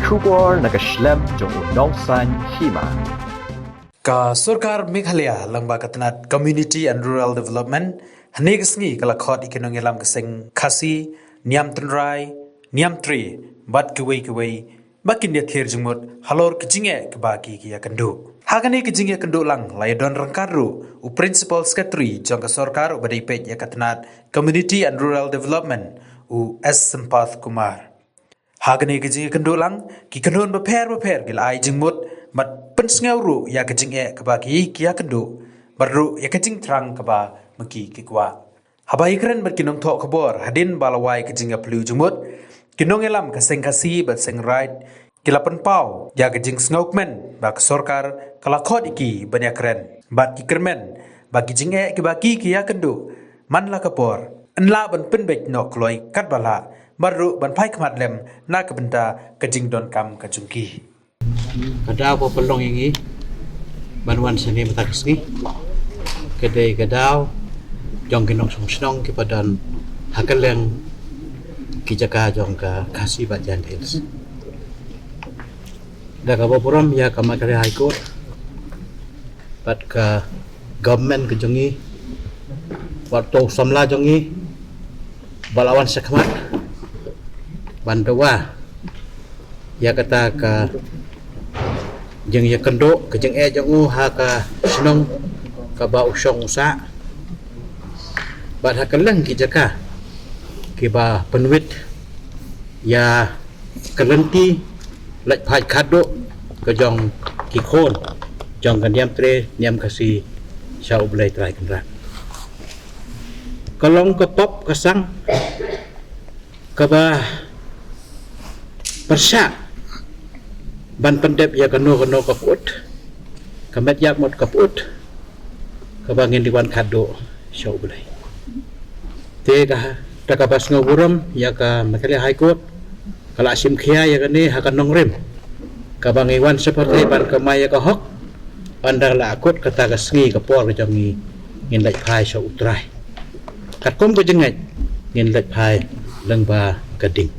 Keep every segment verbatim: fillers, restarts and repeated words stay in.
Khubor na ka shlem jong u nongsan hima. Ka sorkar Meghalaya lyngba ka tnat Community and Rural Development hynne ka sngi ka la khot ïa ki nongïalam ka seng Khasi, niam tynrai, niam tre, bad kiwei kiwei, ba kin ïa thied jingmut halor ka jingeh kaba ki ki ïa kynduh. Ha kane ka jingïakynduh lang la ïa don ryngkat ruh u Principal Secretary jong ka sorkar uba dei peit ïa ka tnat Community and Rural Development, u S Sampath Kumar. Ha kane ka jingïakynduh lang, ki kynhun bapher bapher ki la ai jingmut bad pynsngew ruh ïa ka jingeh kaba ki ki ïa kynduh, bad ruh ïa ka jingthrang kaba ma ki ki kwah. Haba ïakren bad ki nongthoh khubor hadien ba la wai ka jingïaphylliew jingmut, ki nongïalam ka seng Khasi bad seng Raid ki la pynpaw ïa ka jingsngewkmen ba ka sorkar ka la khot ïa ki ban ïakren, bad ki kyrmen ba ki jingeh kiba ki ki ïa kynduh man la ka por yn lah ban pynbeit noh kloi katba lah, bad ruh ban phai khmat lem na ka bynta ka jingdonkam ka jong ki. Ka daw ba pynlong ïa ngi ban wan shane mynta ka sngi ka dei ka daw jong ki nongshong shnong kiba don ha kylleng ki jaka jong ka Khasi bad Jaintia Hills. Da kaba burom ïa ka Meghalaya High Court bad ka government ka jong ngi, bad to samla jong ngi ba la wan shakhmat ban dawa ïa kata ka jingïakynduh, ka jingeh jong u ha ka shnong kaba u shong u sah, bad ha kylleng ki jaka kiba pynwit ïa ka lynti leit phai khatduh ka jong ki khun jong ka niam tre niam Khasi sha U Blei Trai Kynrad. Ka long ka pop ka sang kaba pyrshah ban pyndep ïa kano kano ka put, ka met ïap mut ka put, kaba ngin ïa wan khatduh sha U Blei. Te ka, da kaba sngewburom ïa ka Meghalaya High Court, ka la shim khia ïa kane ha ka nongrim kaba ngi wan sha pyrthei ban kamai ïa ka hok, ynda la kut kata ka sngi ka por ka jong ngi ngin leit phai sha U Trai. Katkum ka jingngeit ngin leit phai lyngba ka ding.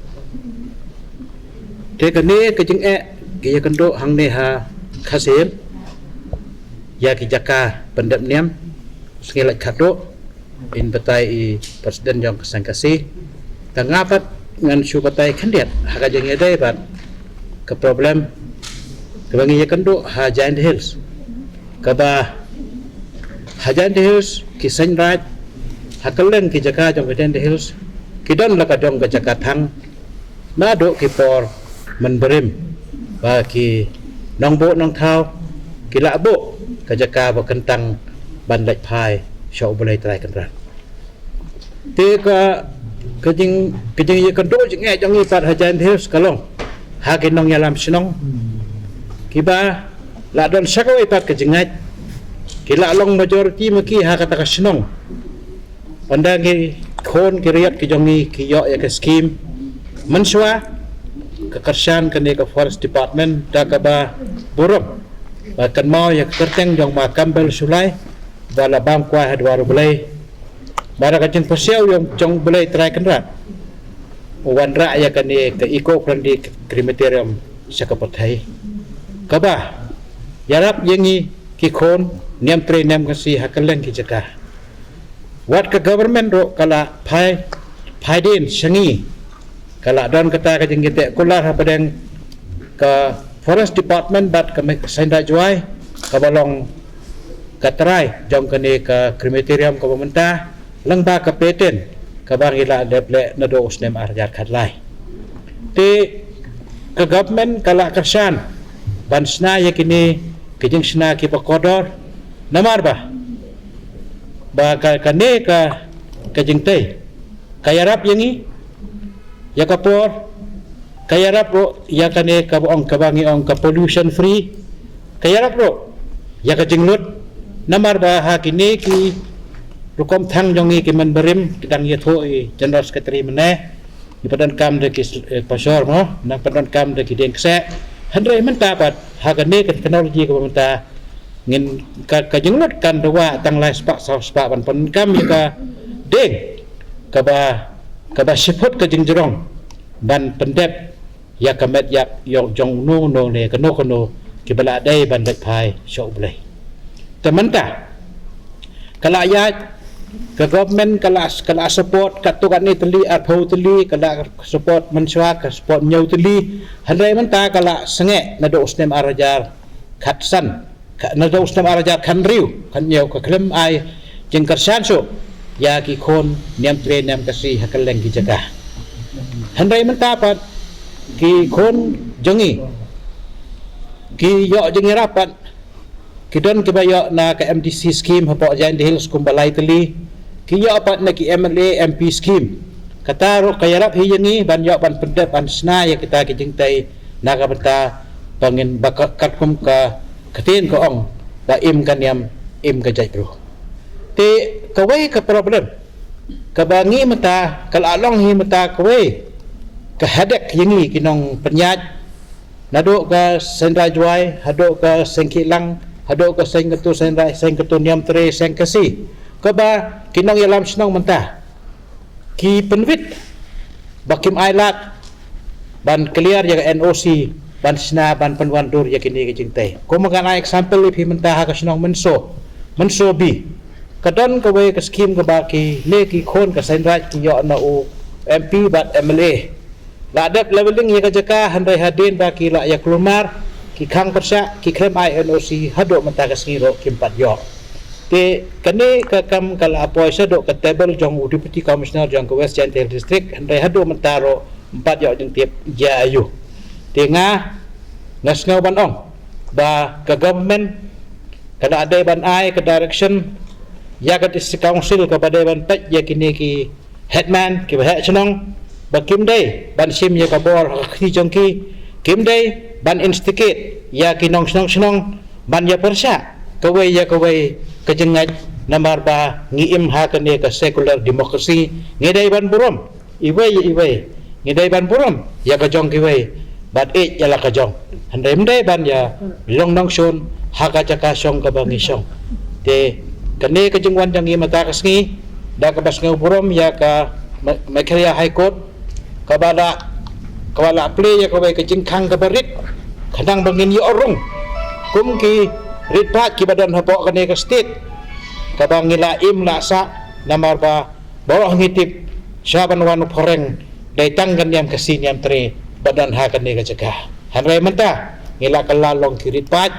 Te kane ka jingeh ki ïakynduh hangne ha Khasi Hills ïa ki jaka pyndep niam, sngi leit khatduh, in batai i president jong ka seng Khasi. Te nga pat ngan shu batai khyndiat ha ka jingïadei bad ka problem kaba ngi ïakynduh ha Jaintia Hills, kaba ha Jaintia Hills ki seng Raid ha kylleng ki jaka jong ka Jaintia Hills ki don la ka dong ka jaka thang naduh ki por mynbarim, ba ki nongbuh nongthaw ki la buh ka jaka ba kyntang ban leit phai sha U Blei Trai Kynrad. Te ka, ka jing, ka jingïakynduh jingeh jong ngi pat ha Jaintia Hills ka long ha ki nongïalam shnong kiba la don sha kawei pat ka jingngeit, ki la long majority ma ki ha kata ka shnong. Ynda ngi khun ki riat ki jong ngi ki ïoh ïa ka skim mynshuwa, ka kyrshan kane ka Forest Department da kaba burom ba kynmaw ïa ka kyrteng jong ma Kambel Shullai ba la bam kwai ha dwar U Blei. Ba da ka jingpyrshah jong, jong U Blei Trai Kynrad u wanrah ïa kane ka eco friendly crematorium sha ka pyrthei, kaba ïarap ïa ngi ki khun niam tre niam Khasi ha kylleng ki jaka. Wat ka government ruh ka la phai, phai dien sha ngi. Ka la don kata ka jingïateh kular hapdeng ka Forest Department bad ka me-, seng Raid Jowai, kaba long ka trai jong kane ka crematorium kaba mynta, lyngba ka patent kaba ngi la dep leh naduh u snem ar hajar khatlai. Te ka government ka la kyrshan ban shna ïa kine ki jingshna kiba kordor, namar ba, ba ka, kane ka, ka jingtei ka ïarap ïa ngi ïa ka por, ka ïarap ruh ïa kane kaba ong, kaba ngi ong ka pollution free, ka ïarap ruh ïa ka jinglut. Namar ba ha kine ki rukom thang jong ngi ki mynbarim, ki dang ïathuh i General Secretary mynne, ngi pyndonkam da ki s-, eh, pashor mo, nang pyndonkam da ki dieng kseh. Hynrei mynta pat ha kane ka technology kaba mynta ngin ka, ka jinglut kan dawa tang lai spah saw spah ban pyndonkam ïa ka dieng kaba, kaba shiput ka jingjrong ban pyndep ïa ka met ïap ïong jong uno uno ne kano kano kiba la dei ban leit phai sha U Blei. Te mynta ka la ïaid, ka government ka la, ka la support katto katne tylli, arphew tylli, ka la support mynshuwa, ka support hynñiew tylli. Hynrei mynta ka la sangeh naduh u snem ar hajar khatsan, ka, naduh u snem ar hajar khathynriew, khathynñiew, ka khlem ai jingkyrshan shuh ïa ki khun Niamtre Niamkhasi ha kylleng ki jaka. Hynrei mynta pat ki khun jong ngi ki ïoh jingïarap pat, ki don kiba ïoh na ka M D C scheme hapoh Jaintia Hills kumba lai tylli, ki ïoh pat na ki M L A M P scheme. Kata ruh ka ïarap hi ïa ngi ban ïoh ban pyndep ban shna ïa kita ki jingtei na ka bynta ba ngin, ba ka, katkum ka ktien ka ong ba im ka niam, im ka jaitbru. Te kawei ka problem kaba ngi mynta, ka la long hi mynta kawei ka headache ïa ngi ki nongpynïaid, naduh ka Seiñ Raij Jwai haduh ka Seiñ Khihlang, haduh ka Seiñ Kyntu Seiñ Raij, Seiñ Kyntu Niamtre, Seiñ Khasi, kaba ki nongïalam shnong mynta ki pynwit ba kim ailad ban clear ïa ka N O C ban shna ban pynwandur ïa kine ki jingtei. Kum ngan ai example ïa phi mynta ha ka shnong Mynso, Mynso B, ka don kawei ka scheme kaba kine ki khun ka Seiñ Raij ki ïoh na u M P bad M L A. La dep leveling ïa ka jaka, hynrei hadien ba ki la ïa kulmar, ki khang pyrshah, ki khlem ai N O C, haduh mynta ka sngi ruh kim pat ïoh. Te kane ka kam ka la poi shaduh ka table jong u Deputy Commissioner jong ka West Jaintia Hills District, hynrei haduh mynta ruh ym pat ïoh jingtip jia aiu. Te nga, nga sngew ban ong ba ka government ka la dei ban ai ka direction ïa ka District Council kaba dei ban peit ïa kine ki headman kiba heh shnong, ba kim dei ban shim ïa ka bor ha ka kti jong ki, kim dei ban instigate ïa ki nongshnong shnong ban ïa pyrshah kawei ïa kawei ka jingngeit, namar ba ngi im ha kane ka secular democracy, ngi dei ban burom iwei ïa iwei, ngi dei ban burom ïa ka jong kiwei bad ïeit ïa la ka jong. Hynrei ym dei ban ïa long nongshun ha ka jaka shong kaba ngi shong. Te kane ka jingwan jong ngi mynta ka sngi da kaba sngew burom ïa ka Me-, Meghalaya High Court kaba la, kaba la plie ïa kawei ka jingkhang kaba rit khnang ba ngin ïoh rung kum ki rit paid kiba don hapoh kane ka state, kaba ngi la im la sah, namar ba baroh ngi tip sha ban wan u phareng dei tang ka Niamkhasi Niamtre ba don ha kane ka jaka. Hynrei mynta ngi la kylla long ki rit paid.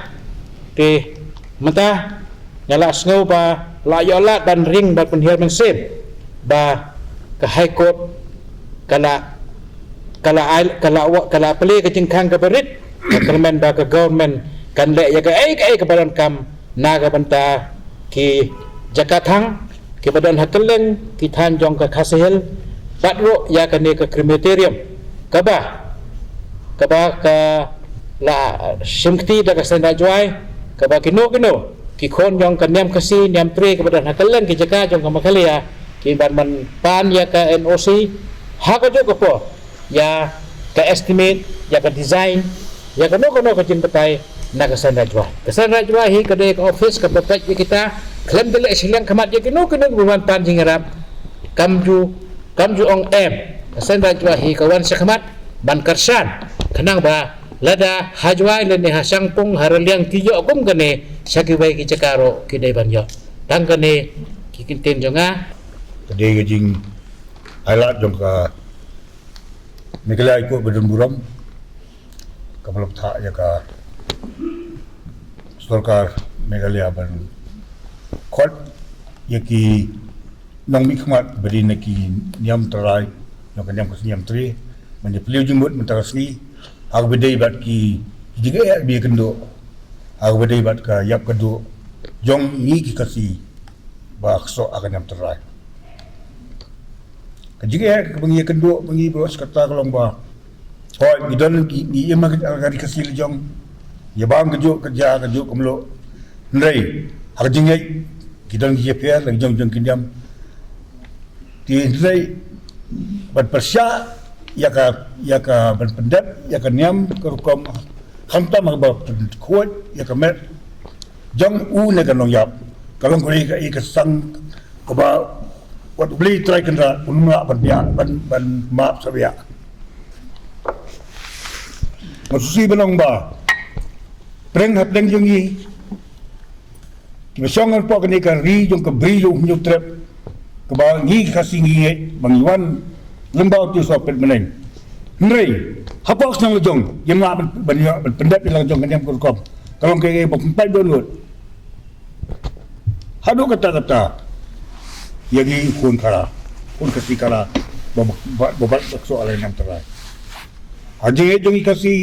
Te mynta nga la sngew ba la ïoh lad ban ring ban pynhiar mynsiem ba ka High Court ka la, ka la ai, ka la wa-, ka la plie ka jingkhang kaba rit, ka kyrmen ba ka government kan leh ïa kaei kaei kaba donkam na ka bynta ki jaka thang kiba don ha kylleng ki thaiñ jong ka Khasi Hills, bad ruh ïa kane ka crematorium kaba, kaba ka la shim kti da ka Seiñ Raij Jwai, kaba kino kino ki khun jong ka Niamkhasi Niamtre kiba don ha kylleng ki jaka jong ka Meghalaya ki ban, ban pan ïa ka N O C ha kajuh ka por, ïa ka estimate, ïa ka design, ïa kano kano ka jingbatai na ka Seiñ Raij Jwai. Ka Seiñ Raij Jwai hi ka dei ka office kaba peit ïa kita, khlem da leh shiliang khmat ïa kino kino kiba wan pan jingïarap, kam ju, kam ju ong em. Ka Seiñ Raij Jwai hi ka wan shakhmat ban kyrshan khnang ba lada ha Jwai lane ha Shangpung, ha Raliang ki ïoh kum kane sha kiwei ki jaka ruh ki dei ban ïoh. Tang kane ki kyntien jong nga. Ka dei ka jing highlight jong ka Meghalaya High Court ba don burom, kaba la bthah ïa ka sorkar Meghalaya ban khot ïa ki nongmihkhmat ba dei na ki niam trai, na ka Niamkhasi Niamtre, ban ïa plie jingmut mynta ka sngi ha kaba dei bad ki, ki jingeh ba ïakynduh, ha kaba dei bad ka ïap ka duh jong ngi ki Khasi ba ksoh ha ka niam trai. Ka jingeh kaba ngi ïakynduh ba ngi baroh shi katta ka long ba, hooid, ngi don, ngi, ngi im ha ka, ka ri Khasi la jong, ïa bam kajuh ka jia, kajuh ka mluh. Hynrei ha ka jingngeit ki don ki jingpher la ki jong jong ki niam. Te hynrei ban pyrshah ïa ka, ïa ka ban pyndep ïa ka niam ka rukom, khamtam ha kaba pynkhuid ïa ka met jong u ne ka nongïap, ka long ka ri ka, ïa ka sang kaba wat U Blei Trai Kynrad un ym lah ban biah, ban, ban map sabiah. Nga sngewsih ban ong ba pdeng hapdeng jong ngi, kiba shong hapoh kane ka ri jong ka bri jong u Hynñiewtrep, kaba ngi ki Khasi ngi ngeit ba ngi wan lyngba uto u Sohpet Bneng. Hynrei hapoh ka shnong la jong, ngim lah ban, ban, ban pyndep ïa la ka jong ka niam ka rukom. Ka long kaei ba pynpait dohnud haduh katta katta ïa ngi khun Khara, khun Khasi Khara, ba, ba, ba, ba, ba, so alai nam trai. Ha jingngeit jong ngi Khasi,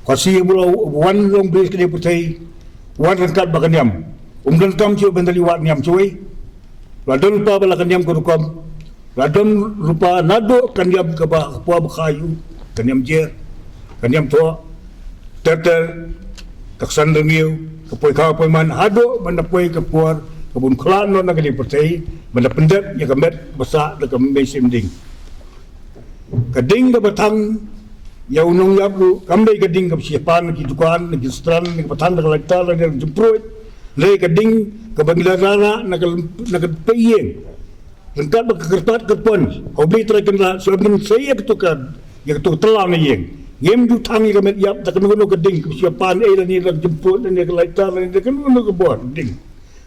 Khasi ba la wan long bris ka dei pyrthei, wan ryngkat bad ka niam. Um donkam shuh ban da leit wad niam shuh. La don lypa ba la ka niam ka rukom, la don lypa naduh ka niam kaba ka por ba kha ïa u, ka niam jer, ka niam thoh, ter ter, ka ksan rngiew, ka poi kha poi man, haduh ban da poi ka por ka bun khlad noh na ka dei pyrthei, ban da pyndep ïa ka met ba sah da ka mei sim ding. Ka ding kaba thang ïa u nongïap ruh kam dei ka ding kaba shu pan na ki dukan, na ki restaurant, na kaba thang da ka laitar, na ka jingpruid. Dei ka ding kaba ngi la rah na ka, na ka pei ïing. Ryngkat bad ka kyrpad kyrpon ha U Blei Trai Kynrad, shu ngin sei ïa katu ka, ïa katu ka tlaw na ïing. Ngim ju thang ïa ka met ïap da kano kano ka ding kaba shu pan, eh, lane da ka jingpruid, lane da ka laitar, lane da kano kano ka bor ding.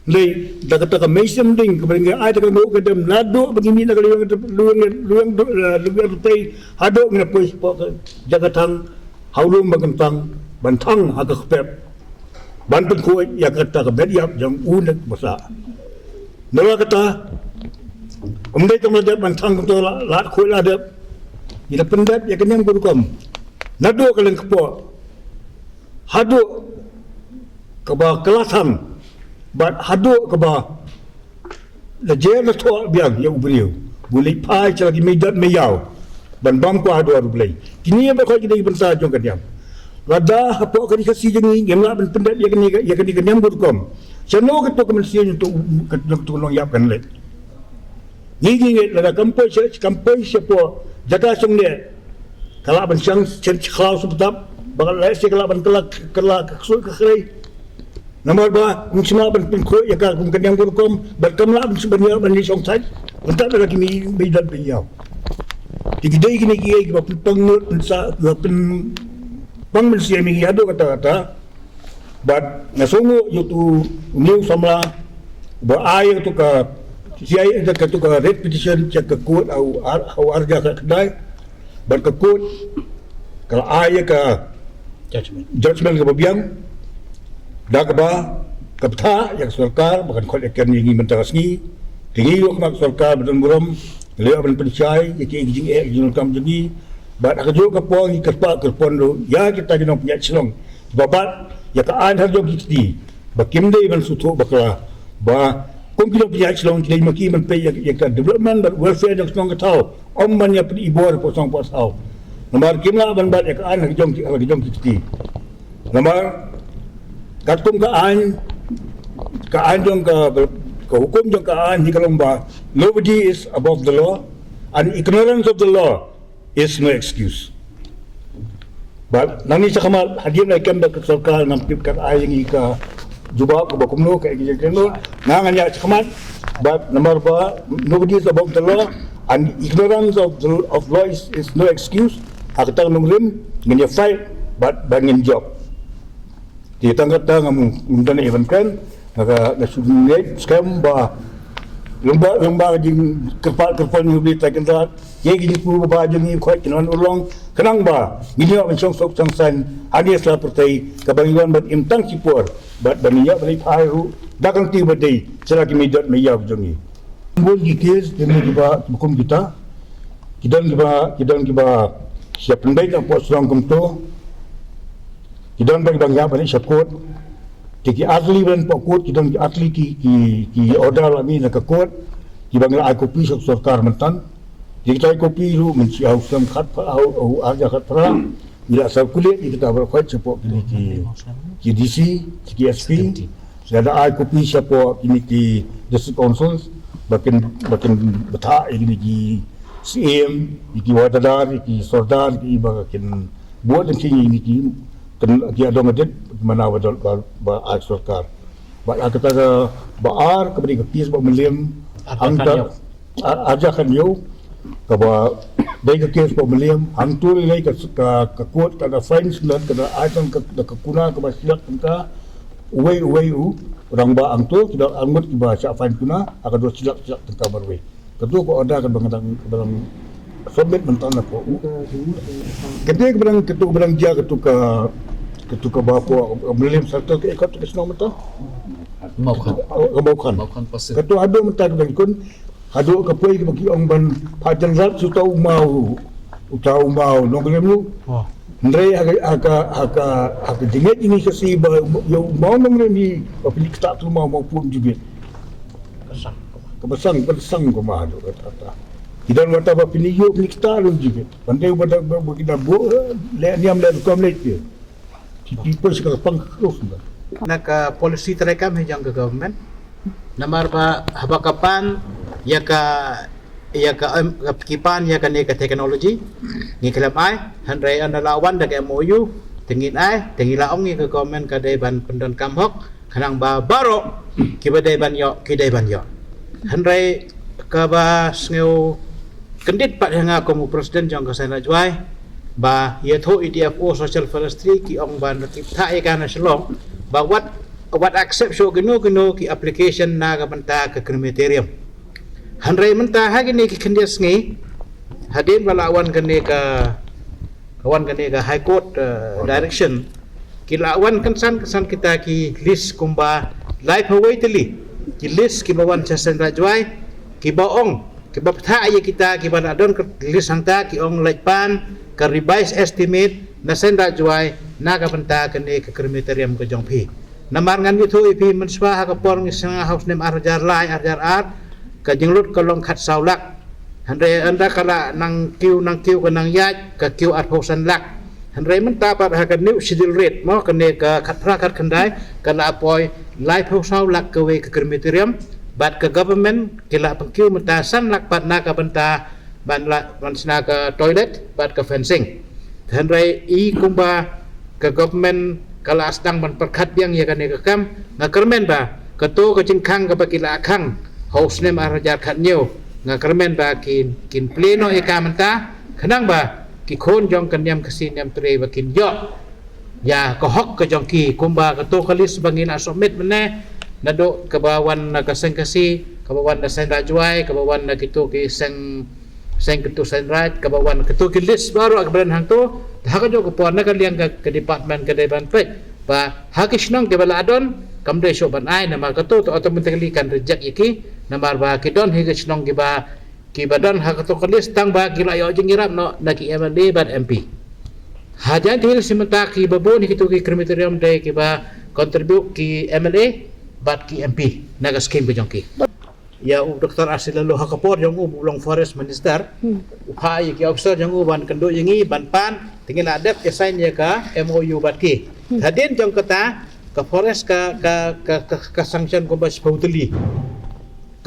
Dei da kata ka mei sim ding kaba ngi ai da ka nguh ka dem naduh ba ngi mih na ka liang, liang, liang, liang, liang rutei, haduh ngi na poi shapoh ka jaka thang ha u lum ba kyntang, ban thang ha ka kpep, ban pynkhuid ïa kata ka met ïap jong u ne ba sah. Nalor kata, um dei tang la dep ban thang kumta, la, la khuid la dep, ngi da pyndep ïa ka niam ka rukom naduh ka lyngkpoh haduh kaba ka la thang, bad haduh kaba la jer la thoh biang ïa u briew, ba u leit phai sha la ki mei dot mei ïaw, ban bam kwah haduh ar U Blei. Kine baroh ki dei ki bynta jong ka niam. Lada hapoh ka ri Khasi jong ngi ngim lah ban pyndep ïa kane ka, ïa kane ka niam ka rukom, shano kato ka mynsiem jong uto u, ka, jong uto u nongïap kan leit? Ngi, ngi ngeit lada kam poi sha, kam poi shapoh jaka shong ne, ka lah ban shang shen shi khlaw shu btap, ba ka lehse ka lah ban kylla, kylla ka ksuid ka khrei. Namar ba um shym lah ban pynkhuid ïa ka kum ka niam ka rukom, bad kam lah ban shu ban ïa ban ïa shong thait ryngkat bad la ki mei, mei dot mei ïaw. Te ki dei kine kiei kiba pynpang nud, pynsa, kiba pynpang mynsiem ïa ngi haduh katta katta. Bad nga sngewnguh ïa uto u new samla ba ai ïa uto ka, ïa uto ka, uto ka writ petition sha ka court ha u ar, ha u arhajar khatkhyndai. Bad ka court ka la ai ïa ka judgment, judgment kaba biang, da kaba ka bthah ïa ka sorkar ba kan khot ïa ka ïa ngi mynta ka sngi. Te ngi ruh kum ka sorkar ba don burom, ngi la ïoh ban pynshai ïa ki, ïa ki jingeh, ïa ki jingdonkam jong ngi. Bad ha kajuh ka por ngi kyrpad kyrpon ruh ïa kita ki nongpynïaid shnong ba bat ïa ka aiñ ha jong ki kti, ba kim dei ban sngewthuh bakla ba kum ki nongpynïaid shnong ki dei ma ki ban peit ïa, ïa ka development bad welfare jong ka shnong ka thaw, ym ban ïa pynibor poh shnong poh thaw. Namar kim lah ban bat ïa ka aiñ ha jong ki, ha jong ki kti. Namar katkum ka aiñ, ka aiñ jong ka, ka hukum jong ka aiñ hi ka long ba nobody is above the law and ignorance of the law is no excuse. Bad nangne shakhmat hadien ba kem da ka sorkar ngam tip kat ai ïa ngi ka jubab kaba kumno, ka ïa ngi kumno. Nga ngan ïa shakhmat, bad namar ba nobody is above the law and ignorance of the, of law is, is no excuse. Ha kata ka nongrim ngin ïa fight bad ba ngin jop. Te tang kata ngam, ngam don ei ban kren, nga ka, nga shu ngeit skhem ba lyngba, lyngba ka jingkyrpad kyrpon U Blei Trai Kynrad, ïa ki jingpynpaw ba jong ngi, khot kin wan urlong khnang ba ngin ïoh ban shong suk shong saiñ hangne sha la pyrthei, kaba ngi wan ban im tang shipor bad ban ïoh ban leit phai ruh da ka lynti ba dei sha la ki mei dot mei ïaw jong ngi. Bun ki case, te mei kiba, kiba kum kita, ki don kiba, ki don kiba shah pynbeit na poh shnong kumto. Ki don ba ki bang ïa ban leit sha court. Te ki ar tylli ban poh court, ki don ki ar tylli ki, ki, ki order la mih na ka court. Ki bang la ai copy sha sorkar myntan. Te kita ki copy ruh mynshuwa u snem khatphra, u, u arhajar khatphra, ngi la circulate ïa kita baroh khoit shapoh kine ki, ki D C, ki S P. Ngi la da ai copy shapoh kine ki district councils ba kin, ba kin bthah ïa kine ki C M, ïa ki Wahadar, ïa ki Sordar, ïa ki ba kin bud lynti ïa kine ki, kin, ki adong adit, mana ba, ba, ba ai sorkar. Ba la kata ka ba ar, kaba dei ka case ba mlien, arhajar khathynñiew, ar-, arhajar khathynñiew, kaba Dei ka kes ba mliem, hangto lei ka, ka, ka kot ka da fine slat, ka da ai tang ka, da ka kuna kaba shilak tang ka, uwei, uwei u rangbah hangto, ki da angut kiba shah fine kuna, ha ka da shilak, shilak tang ka marwei. Kato ka order kaba nga dang, kaba dang submit mynta na ko. Kate kaba dang, kato kaba dang jia kato ka, kato kaba ko, mliem circle ka ikot ka shnong mynta. Mawkhan. Oh, ka Mawkhan. Mawkhan Pasir. Kato haduh mynta ka dang kun, haduh ka poi kaba ki ong ban pha jan rat su tau mau, u tau mau nongrim lu. Oh. Hynrei ha ka, ha ka, ha ka, ha ka jingit ini ka si ba, ya u mau nongrim hi, ba pili kata tu mau, mau pun jubit. Ka basang, ka basang ko ma haduh kata, kata. Ki don wata ba pili yo pili kata lu jubit. Pandai ba da, ba, ba ki da bo, le niam le kom le ti. Ti, ti poi sa ka pang ka kos ba. Na ka policy treikam hi jong ka government. Namar ba haba ka pan, ya ka, ya ka, em, ka ki pan, ya kane ka technology. Ngi khlem ai, hynrei ynda la wan da ka M O U, te ngin ai, te ngi la ong ïa ka government ka dei ban pyndonkam hok, khnang ba baroh, kiba dei ban ïoh, ki dei ban ïoh. Hynrei kaba sngew kyndit pat ïa nga kum u president jong ka Seng Raij Jwai, ba ïathuh E D F O Social Forestry ki ong ban ki pynthah ïa ka na Shillong, ba wat, wat accept shuh kino kino ki application na ka bynta ka crematorium. Hynrei mynta ha kine ki khyndiat sngi, hadien ba la wan kane ka, ka wan kane ka High Court, eh, direction, ki la wan kynsan kynsan kita ki list kumba laiphew wei tylli ki list kiba wan sha Seng Raij Jwai, kiba ong, kiba pynthah ïa kita kiba la don ka list hangta, ki ong leit pan ka revised estimate na Seng Raij Jwai na ka bynta kane ka crematorium ka jong phi. Namar ngan ïathuh ïa phi, mynshuwa ha ka por ngi sngewbha ha u snem ar hajar lai, ar hajar ar, ka jinglut ka long khatsaw lak. Hynrei ynda ka la nang kiew, nang kiew ka nang ïaid, ka kiew arphew san lak. Hynrei mynta pat ha ka new schedule rate mo, kane ka khatphra khatkhyndai, ka la poi laiphew saw lak kawei ka crematorium, bad ka government ki la pynkiew mynta san lak pat na ka bynta ban la, ban shna ka toilet bad ka fencing. Hynrei i kumba ka government ka la sdang ban pyrkhat biang ïa kane ka kam, nga kyrmen ba kato ka jingkhang kaba ki la khang ha u snem ar hajar khathynñiew, nga kyrmen ba kin, kin plie noh ïa ka mynta, khnang ba ki khun jong ka niam Khasi niam Tre ba kin ïoh ïa ka hok ka jong ki, kumba kato ka list ba ngi la submit mynne, naduh kaba wan na ka Seng Khasi, kaba wan na Seng Raij Jwai, kaba wan na kito ki seng, seng kito Seng Raij, kaba wan kito ki list baroh kaba don hangto. Ha kajuh ka por na ka liang ka, ka department ka dei ban peit ba ha ki shnong kiba la don, kam dei shuh ban ai, namar kato to automatically kan reject ïa ki, namar ba ki don hi ki shnong kiba, kiba don ha kato ka list tang ba ki la ïoh jingïarap noh na ki M L A bad M P. Ha Jaintia Hills mynta kiba bun hi kito ki crematorium dei kiba contribute ki M L A bad ki M P na ka scheme ka jong ki. Ïa u Doctor R C Laloo ha ka por jong u, u long forest minister, u phah ïa ki officer jong u ban kynduh ïa ngi ban pan, te ngi la dep ïa sign ïa ka M O U bad ki. Hadien jong kata ka forest ka, ka, ka, ka, ka sanction kumba shiphew tylli.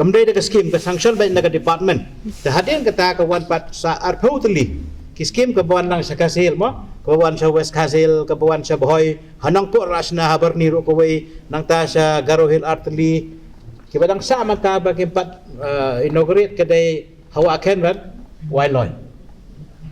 Kam dei da ka scheme, ka sanction beit na ka department. Te hadien kata ka wan pat sa arphew tylli ki scheme, kaba wan lang sha Khasi Hills mo, kaba wan sha West Khasi Hills, kaba wan sha Bhoi, ha Nongpoh la shna, ha Byrni ruh kawei, nangta sha Garo Hills ar tylli. Kiba dang sah mynta ba kim pat, eh, inaugurate ka dei ha Wah Khen bad Wailoy.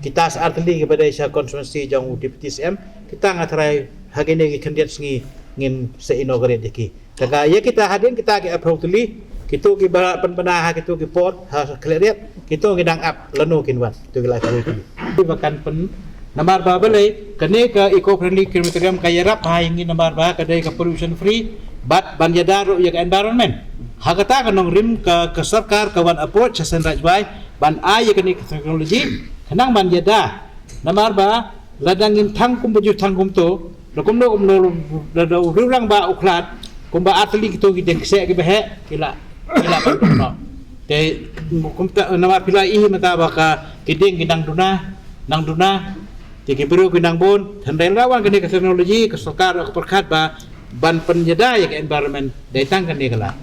Kita sa ar tylli kiba dei sha constituency jong u Deputy C M, kita nga tharai ha kine ki khyndiat sngi ngin sa inaugurate ïa ki. Te ka ïa kita hadien kita ki arphew tylli, kito kiba pynbna ha kito ki port ha Khliehriat, kito ngi dang ap lano kin wan, kito ki lai arphew tylli. Ba kan pyn, namar ba balei kane ka eco friendly crematorium ka ïarap ha ïa ngi, namar ba ka dei ka pollution free bad ban ïada ruh ïa ka environment. Ha kata ka nongrim ka, ka sorkar ka wan approach sha Seng Raij Jwai ban ai ïa kane ka technology khnang ban ïada. Namar ba lada ngim thang kumba ju thang kumto, la kumno kumno, lada u riewrangbah u khlad, kumba ar tylli kito ki dieng kseh kiba heh ki la, ki la ban dum noh. Te kumta namar phi la ïohi mynta ba ka, ki dieng ki nang duna, nang duna. Te ki briew ki nang bun, hynrei la wan kane ka technology, ka sorkar ka pyrkhat ba ban pynïada ïa ka environment, dei tang kane ka la.